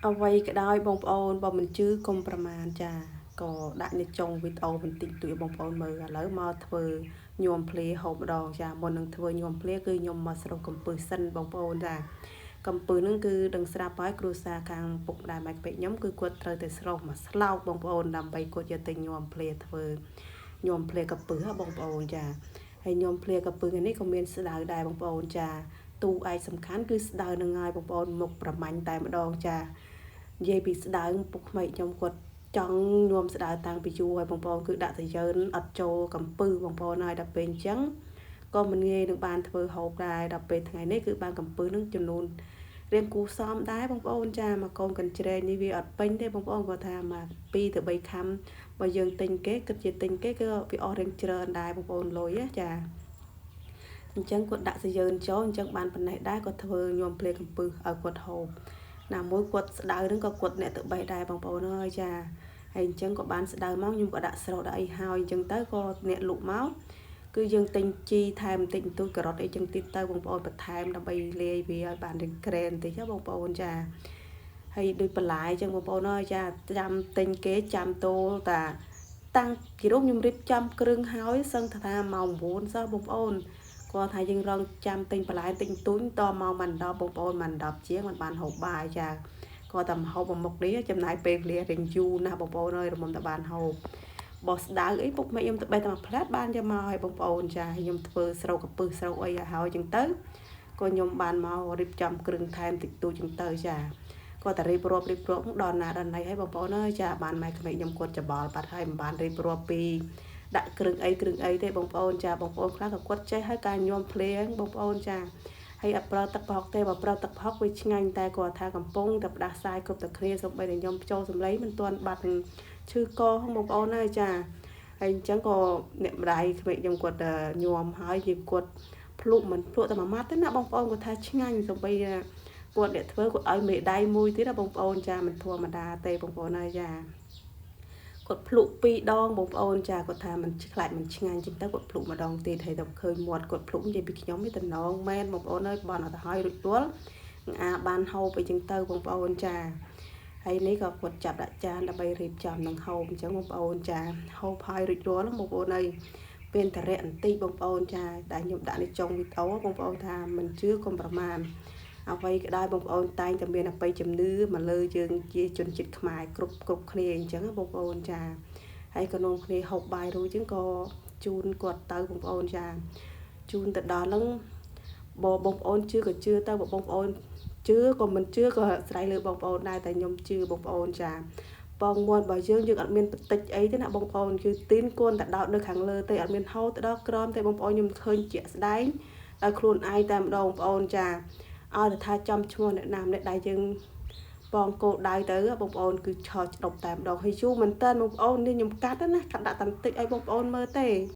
អ្វីក៏ដោយបងប្អូនបើមិនជឿកុំប្រមាណចាក៏ដាក់នៅចុងវីដេអូបន្តិចតួចបងប្អូនមើលឥឡូវមកធ្វើញាំភ្លាហូបម្ដងចាមុននឹងធ្វើញាំភ្លាគឺខ្ញុំមកស្រុះកំពឹសសិនបងប្អូនចាកំពឹសហ្នឹងគឺដឹងស្រាប់ហើយគ្រួសារខាងពុកម្ដាយម៉ែក្មេកខ្ញុំគឺគាត់ត្រូវតែស្រុះមកស្លោកបងប្អូនដើម្បីគាត់យកទៅញាំភ្លាធ្វើញាំភ្លាកំពឹសបងប្អូនចាហើយញាំភ្លាកំពឹសនេះក៏មានស្ដៅដែរបងប្អូនចាទូឯកសំខាន់គឺស្ដៅនឹងហើយបងប្អូនមុខប្រមាញ់តែម្ដងចានិយាយពីស្ដៅពុកក្មេកខ្ញុំគាត់ចង់ញោមស្ដៅតាំងពីយូរហើយបងប្អូនគឺដាក់តែយើនអត់ចូលកំពឹសបងប្អូនហើយដល់ពេលអញ្ចឹងក៏មិនងាយនឹងបានធ្វើហូបដែរដល់ពេលថ្ងៃនេះគឺបានកំពឹសនឹងចំនួនរៀងគូសមដែរបងប្អូនចាមកកូនកញ្ច្រែងនេះវាអត់ពេញទេបងប្អូនគាត់ថាមក2ទៅ3ខាំបើយើងទិញគេគិតជាទិញគេគឺវាអស់រៀងច្រើនដែរបងប្អូនលុយចាអញ្ចឹងគាត់ដាក់សយឺនចូលអញ្ចឹងបានប៉ុណ្ណេះដែរគាត់ធ្វើញោមភ្លាកំពឹសឲ្យគាត់ហូបណាមួយគាត់ស្ដៅហ្នឹងក៏គាត់អ្នកទៅបេះដែរបងប្អូនអើយចាហើយអញ្ចឹងក៏បានស្ដៅមកខ្ញុំក៏ដាក់ស្រោដាក់អីហើយអញ្ចឹងទៅក៏អ្នកលក់មកគឺយើងទិញជីថែមបន្តិចបន្តួចការ៉ុតអីចឹងទៀតទៅបងប្អូនបន្ថែមដើម្បីលាយវាឲ្យបានរៀងក្រែនបន្តិចណាបងប្អូនចាហើយដូចបន្លែចឹងបងប្អូនអើយចាចាំទិញគេចាំតូលតាតាំងពីរូបខ្ញុំរៀបចំគ្រឿងហើយសឹងថាម៉ោង9សោះបងប្អូនគាត់ថាយើងរងចាំទិញបន្លែទិញទូញតម៉ោងមិន10បងប្អូនមិន10ជាងមិនបានហូបបាយចាគាត់តែហូបមួយមុខនេះចំណាយពេលវេលារៀងយូរណាស់បងប្អូនអើយរមុំតែបានហូបបោះស្ដៅអីពុកម៉ែខ្ញុំទៅបេះតែមួយផ្លែតបានយកមកឲ្យបងប្អូនចាខ្ញុំធ្វើស្រូវកពឹសស្រូវអីឲ្យហើយចឹងទៅក៏ខ្ញុំបានមករៀបចំគ្រឿងថែមតិចតួចចឹងទៅចាគាត់តែរៀបរាប់រៀបរាប់ដល់ណាដល់ណីឲ្យបងប្អូនអើយចាបានម៉ែក្មេកខ្ញុំគាត់ច្បល់បាត់ហើយមិនបានរៀបរាប់ពីដាក់គ្រឿងអីគ្រឿងអីទេបងប្អូនចាបងប្អូនខ្លះក៏គាត់ចេះឲ្យការញោមភ្លៀងបងប្អូនចាហើយអត់ប្រើទឹកប្រហុកទេបើប្រើទឹកប្រហុកវាឆ្ងាញ់តែគាត់ថាកំពុងតែផ្ដាសាយគ្រប់តែគ្នាសូម្បីតែខ្ញុំចូលសម្លេងមិនទាន់បាត់នឹងឈឺកហ្នឹងបងប្អូនហើយចាហើយអញ្ចឹងក៏អ្នកម្ដាយក្មេកខ្ញុំគាត់ញោមហើយយើងគាត់ភ្លុកមិនភ្លុកតែមួយម៉ាត់ទេណាបងប្អូនគាត់ថាឆ្ងាញ់សូម្បីគាត់អ្នកធ្វើគាត់ឲ្យមេដៃមួយទៀតណាបងប្អូនចាមិនធម្មតាទេបងប្អូនហើយចាគាត់ភ្លុកពីរដងបងប្អូនចាគាត់ថាមិនខ្លាចមិនឆ្ងាញ់ចឹងទៅគាត់ភ្លុកម្ដងទៀតហើយដល់ឃើញមាត់គាត់ភ្លុកនិយាយពីខ្ញុំនេះតំណងមែនបងប្អូនអើយបន់អត់ទៅហើយរួចរាល់អាបានហូបអីចឹងទៅបងប្អូនចាហើយនេះក៏គាត់ចាប់ដាក់ចានដើម្បីរៀបចំនឹងហូបអញ្ចឹងបងប្អូនចាហូបហើយរួចរាល់បងប្អូនអើយមានតរៈបន្តិចបងប្អូនចាដែលខ្ញុំដាក់នៅចុងវីដេអូបងប្អូនថាមិនជឿកុំប្រមាណអ្វីក៏ដោយបងប្អូនតែងតែមានអបិយជំនឿមកលើយើងជាជនជាតិខ្មែរគ្រប់គ្រប់គ្នាអញ្ចឹងបងប្អូនចាហើយក៏នាំគ្នាហូបបាយរួចអញ្ចឹងក៏ជូនគាត់ទៅបងប្អូនចាជូនទៅដល់ហ្នឹងបើបងប្អូនជឿក៏ជឿទៅបើបងប្អូនជឿក៏មិនជឿក៏ស្រ័យលើបងប្អូនដែរតែខ្ញុំជឿបងប្អូនចាបងមាន់របស់យើងយើងអត់មានបន្តិចអីទេណាបងប្អូនគឺទីនគួនតែដោតនៅខាងលើទេអត់មានហូរទៅដល់ក្រោមទេបងប្អូនខ្ញុំឃើញជាក់ស្ដែងដោយខ្លួនឯងតែម្ដងបងប្អូនចាឲ្យតែថាចំឈ្មោះអ្នកណាម្នាក់ដែលយើងបងគោដៅទៅបងប្អូនគឺឆោឆ្ដប់តែម្ដងហើយយូរមែនតើបងប្អូននេះខ្ញុំកាត់ណាកាត់ដាក់តែបន្តិចឲ្យបងប្អូនមើលទេ។